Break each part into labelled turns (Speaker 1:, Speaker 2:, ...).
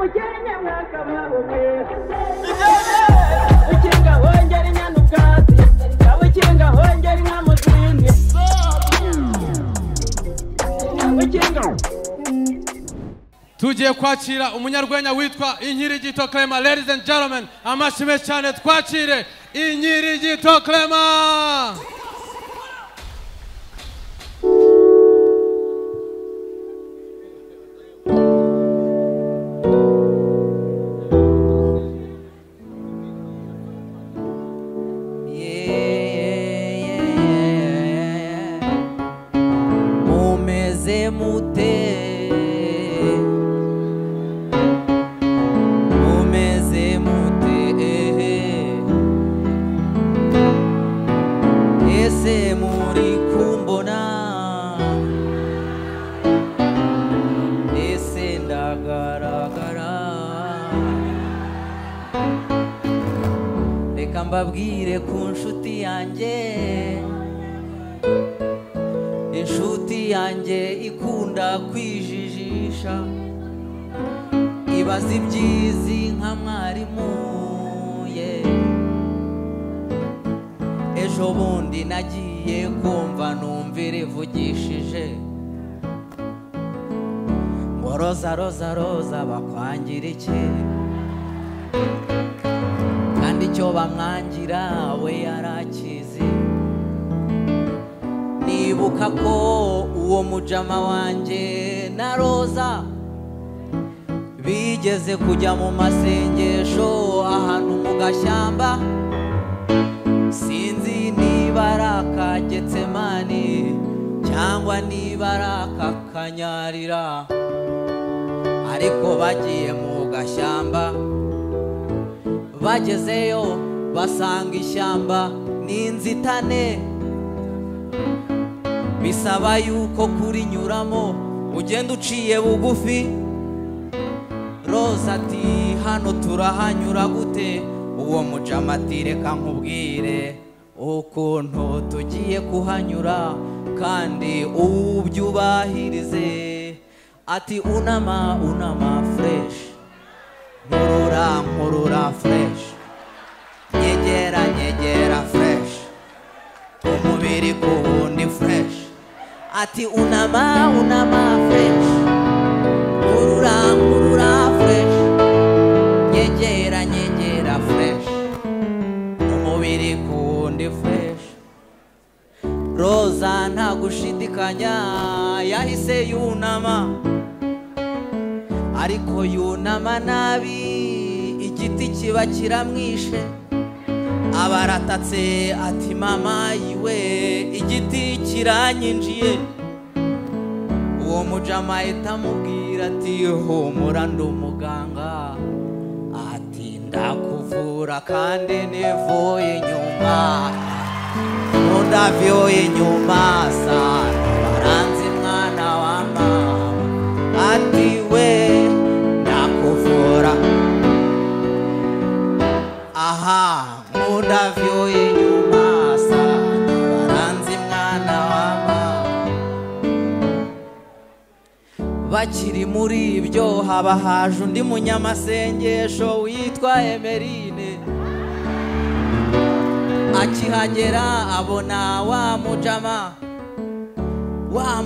Speaker 1: Nyamukenya mwakababumwe Ukinga hongera inyana ubwatsi Ukinga hongera inka mu zindi Ukinga.
Speaker 2: Tugiye kwakira umunyarwenya witwa Inkirigito Clement. Ladies and gentlemen, amashyi menshi cyane twakire Inkirigito Clement.
Speaker 3: Mumeze mute, mumeze mute, ese muri kumbona, ese ndagaragara. Reka mbabwire ku nshuti yanjye, inshuti yanjye ikunda kwijijisha, ibaza ibyizi nka mwarimu ye. Ejo bundi nagiye kumva numva ivugishije ngo roza roza roza bakwangira iki, kandi icyo bamwangira we yarakizi. Nibuka ko uwo mujama wanjye na Roza bigeze kujya mu masengesho ahantu mu gashyamba, sinzi niba ari aka Getsemani cyangwa niba ari aka Kanyarira, ariko bagiye mu gashyamba. Bagezeyo basanga ishyamba n'inzitane, bisaba yuko kurinyuramo ugenda uciye bugufi. Roza ati hano turahanyura gute? Uwo mujama ati reka nkubwire ukuntu tugiye kuhanyura kandi ubyubahirize. Ati unama unama fresh, nkurura nkurura fresh, nyegera nyegera fresh, umubiri ku wundi fresh. Ati unama unama fresh, nkurura nkurura fresh, nyegera nyegera fresh, umubiri ku wundi fresh. Roza nta gushidikanya yahise yunama, ariko yunama nabi igiti kiba kiramwishe. Abaratatse ati mama yiwe igiti kiranyinjiye. Uwo mujama ahita amubwira ati humura ndi umuganga, ati ndakuvura kandi nivuye inyuma, ntundavuye inyuma sana baranzi mwana wa mama, ati we ndakuvura aha ntundavuye inyuma sana baranzi mwana wa mama. Bakiri muri ibyo haba haje undi munyamasengesho witwa Emerine. Akihagera abona wa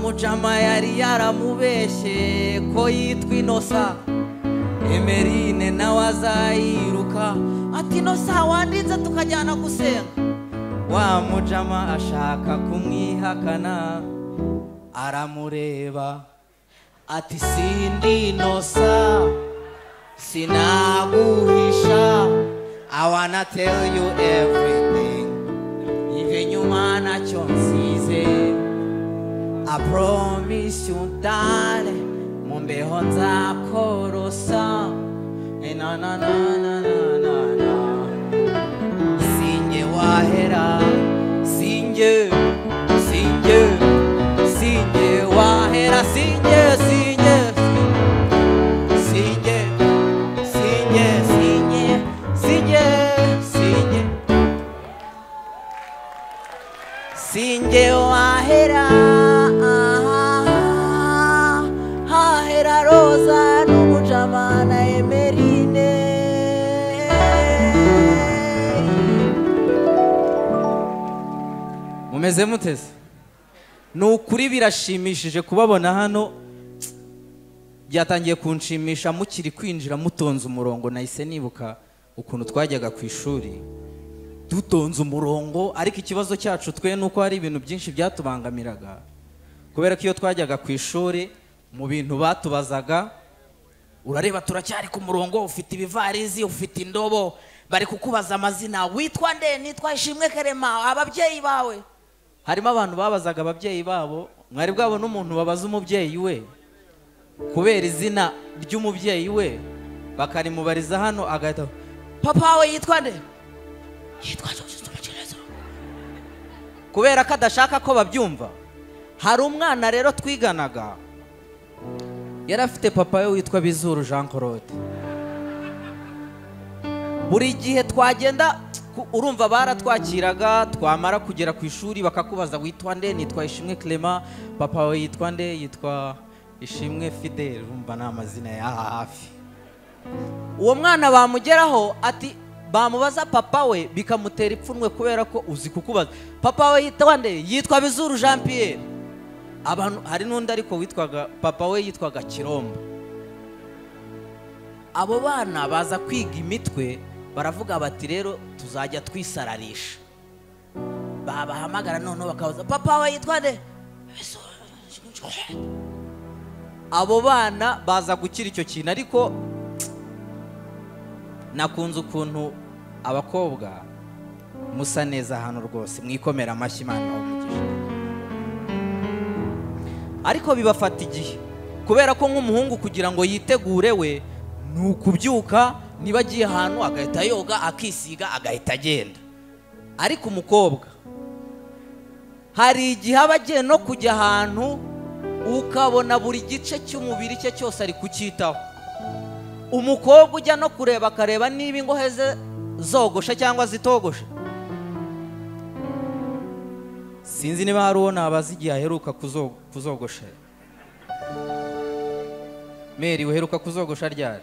Speaker 3: mujama yari yaramubeshye ko yitwa Inosa. Emerine nawe azayiruka ati Inosa wandinze tukajyana gusenga. Wa mujama ashaka kumwihakana, aramureba ati sindi Inosa, sinaguhisha, I wanna tell you everything, ive nyuma ntacyo nsize, I promise you darling, mu mbeho nzakorosa, na na na na na na na. Sinjye wahera, sinjye, sinjye, sinjye wahera, sinjye, sinjye, sinjye, sinjye, sinjye, sinjye, sinjye, sinjye wahera. Hahera Roza n'umujama na Mumeze muteze? Ni ukuri birashimishije kubabona hano. Byatangiye kunshimisha mukiri kwinjira mutonze umurongo. Nahise nibuka ukuntu twajyaga ku ishuri dutonze umurongo, ariko ikibazo cyacu twe nuko hari ibintu byinshi byatubangamiraga, kubera ko iyo twajyaga ku ishuri mu bintu batubazaga, urareba turacyari ku murongo, ufite ibivarizi, ufite indobo, bari kukubaza amazina, witwa nde? Nitwa Ishimwe Kerema. Ababyeyi bawe? Harimo abantu babazaga ababyeyi babo. Mwari bwabo n'umuntu babaza umubyeyi we kubera izina ry'umubyeyi we bakarimubariza hano, agahita papa we yitwa nde? Yitwa, kubera ko adashaka ko babyumva. Hari umwana rero twiganaga, yari afite papa we witwa Bizuru Jean Claude. Buri gihe twagenda, urumva baratwakiraga, twamara kugera ku ishuri bakakubaza witwa nde? Nitwa Ishimwe Clement. Papa we yitwa nde? Yitwa Ishimwe Fidel. Urumva ni amazina ya hafi. Uwo mwana bamugeraho ati bamubaza papa we bikamutera ipfunwe, kubera ko uzi kukubaza papa we yitwa nde? Yitwa Bizuru Jean Pierre. Abantu hari n'undi ariko witwaga papa we yitwaga Kirombo. Abo bana baza kwiga imitwe, baravuga bati rero tuzajya twisararisha. Babahamagara noneho bakabaza papa we yitwa nde? Abo bana baza gukira icyo kintu. Ariko nakunze ukuntu abakobwa musa neza hano rwose, mwikomera amashyi, Imana ibahe. Ariko bibafata igihe, kubera ko nk'umuhungu kugira ngo yitegure we ni ukubyuka, niba agiye ahantu agahita yoga, akisiga, agahita agenda. Ariko umukobwa hari igihe aba agiye no kujya ahantu ukabona buri gice cy'umubiri cye cyose ari kucyitaho. Umukobwa ujya no kureba akareba niba ingohe ze zogoshe cyangwa zitogoshe. Sinzi niba hari uwo nabaza igihe aheruka kuzogosha. Mary, uheruka kuzogosha ryari?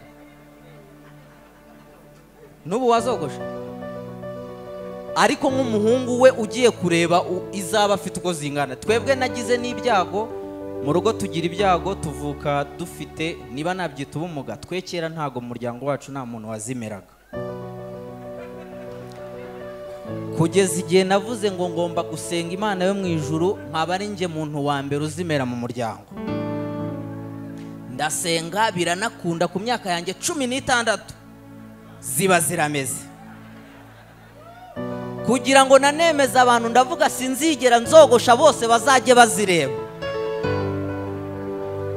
Speaker 3: N'ubu wazogosha? Ariko nk'umuhungu we ugiye kureba izaba afite uko zingana. Twebwe nagize n'ibyago mu rugo, tugira ibyago tuvuka dufite, niba nabyita ubumuga. Twe kera ntago mu muryango wacu nta muntu wazimeraga, kugeza igihe navuze ngo ngomba gusenga Imana yo mu ijuru nkaba ari njye muntu wa mbere uzimera mu muryango. Ndasenga biranakunda, ku myaka yanjye 16 ziba zirameze. Kugira ngo nanemeze abantu ndavuga sinzigera nzogosha, bose bazajye bazireba.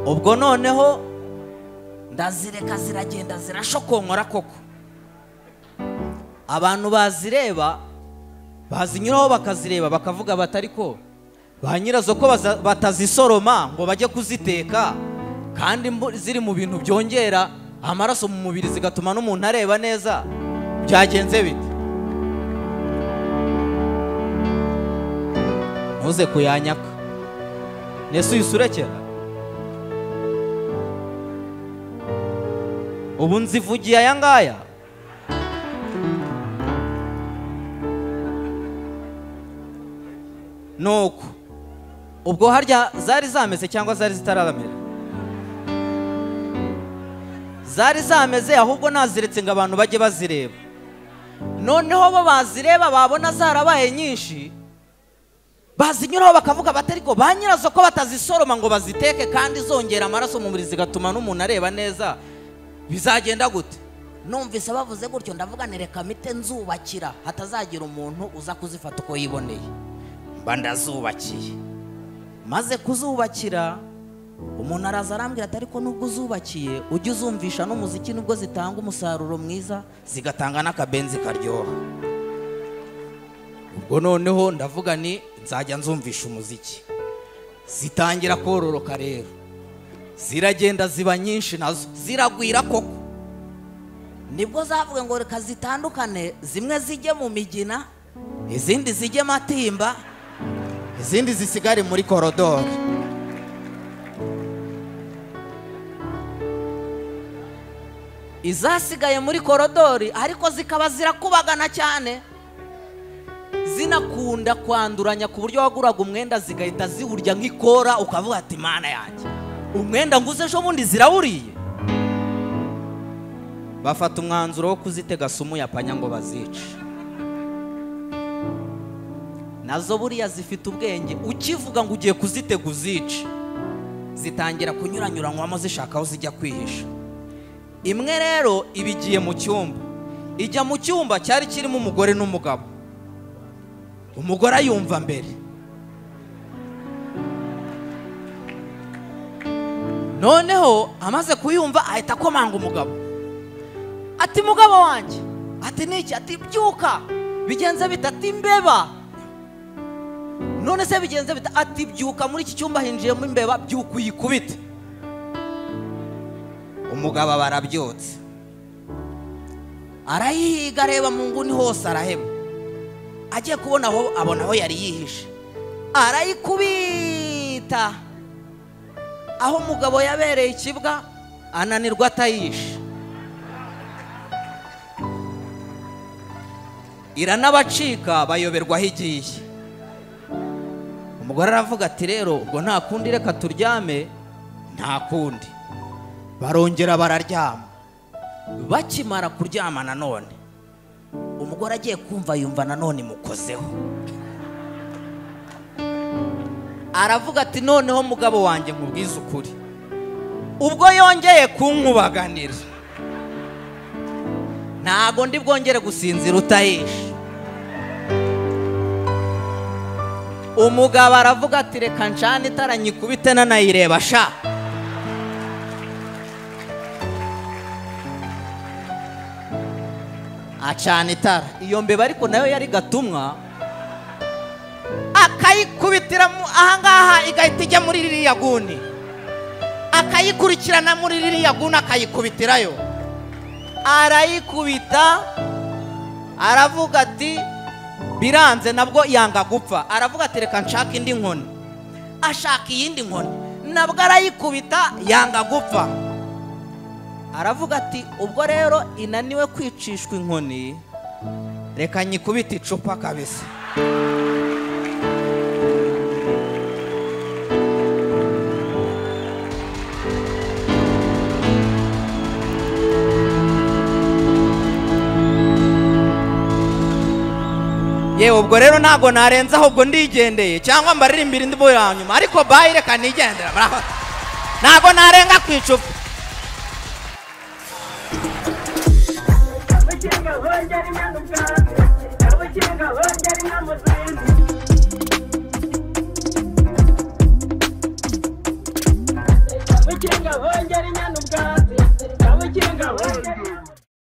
Speaker 3: Ubwo noneho ndazireka ziragenda zirashokonkora koko. Abantu bazireba, bazinyuraho bakazireba, bakavuga bati ariko ba nyirazo ko batazisoroma ngo bajye kuziteka, kandi ziri mu bintu byongera amaraso mu mubiri zigatuma n'umuntu areba neza, byagenze bite? Ntuze kuyanyaka nese uyisurekera. Ubu nzivugiye aya ngaya. Nuko ubwo harya zari zameze cyangwa zari zitaramera? Zari zameze, ahubwo naziretse ngo abantu bajye bazireba. Noneho bo bazireba babona zarabaye nyinshi, bazinyuraho bakavuga bati ariko ba nyirazo ko batazisoroma ngo baziteke kandi zongera amaraso mu mubiri zigatuma n'umuntu areba neza, bizagenda gute? Numvise bavuze gutyo ndavuga nereka mite nzubakira, hatazagira umuntu uza kuzifata uko yiboneye. Mba ndazubakiye. Maze kuzubakira, umuntu araza arambwira ati ariko nubwo uzubakiye ujye uzumvisha n'umuziki, nubwo zitanga umusaruro mwiza zigatanga n'akabenzi karyoha. Ubwo noneho ndavuga ni nzajya nzumvisha umuziki. Zitangira kororoka rero, ziragenda ziba nyinshi, nazo ziragwira koko. Nibwo zavuga ngo reka zitandukane, zimwe zijye mu migina, izindi zijye matimba, izindi zisigare muri korodoro. Izasigaye muri korodori ariko zikaba zirakubagana cyane, Zinakunda kwanduranya ku buryo waguraga umwenda zigahita ziwurya nk'ikora, ukavuga ati mana yanjye, umwenda nguze ejo bundi zirawuriye. Bafata umwanzuro wo kuzitega sumu ya panya ngo bazice. Nazo buriya zifite ubwenge, ukivuga ngo ugiye kuzitega uzice, zitangira kunyuranyuranwamo zishaka aho zijya kwihisha. Imwe rero ibigiye mu cyumba, ijya mu cyumba cyari kirimo umugore n'umugabo. Umugore ayumva mbere, noneho amaze kuyumva ahita akomanga umugabo, ati mugabo wanjye, ati niki, ati byuka, bigenze bite, ati imbeba. None se bigenze bite, ati byuka, muri iki cyumba hinjiyemo imbeba, byuka uyikubite. Umugabo barabyotse, arayihiga areba mu nguni hose araheba. Agiye kubona aho abona aho yari yihishe, arayikubita. Aho umugabo yabereye ikibwa ananirwa atayishe. Iranabacika bayoberwa aho igiye. Umugore aravuga ati rero ubwo nta kundi, reka turyame, nta kundi. Barongera bararyama. Bakimara kuryama nanone, umugore agiye kumva yumva nanone imukozeho. Aravuga ati noneho mugabo wanjye nkubwize ukuri, ubwo yongeye kunkubaganira ntago ndi bwongere gusinzira utayishe. Umugabo aravuga ati reka ncane itara nyikubite nanayireba sha. Acana itara, iyo mbeba ariko nayo yari gatumwa, akayikubitira ahangaha igahita ijya muri ririya guni, akayikurikirana muri ririya guni akayikubitirayo. Arayikubita, aravuga ati biranze, nabwo yanga gupfa. Aravuga ati reka nshaka indi nkoni, ashaka iyindi nkoni, nabwo arayikubita yanga gupfa. Aravuga ati ubwo rero inaniwe kwicishwa inkoni, reka nyikubite icupa kabisa. Yewe ubwo rero ntago narenza, ahubwo ndigendeye, cyangwa mbaririmbira indi bo ya nyuma, ariko bayi reka nigendera, ntago narenga ku icupa.
Speaker 1: Bukinga hongera inyana ubwatsi, bukinga hongera.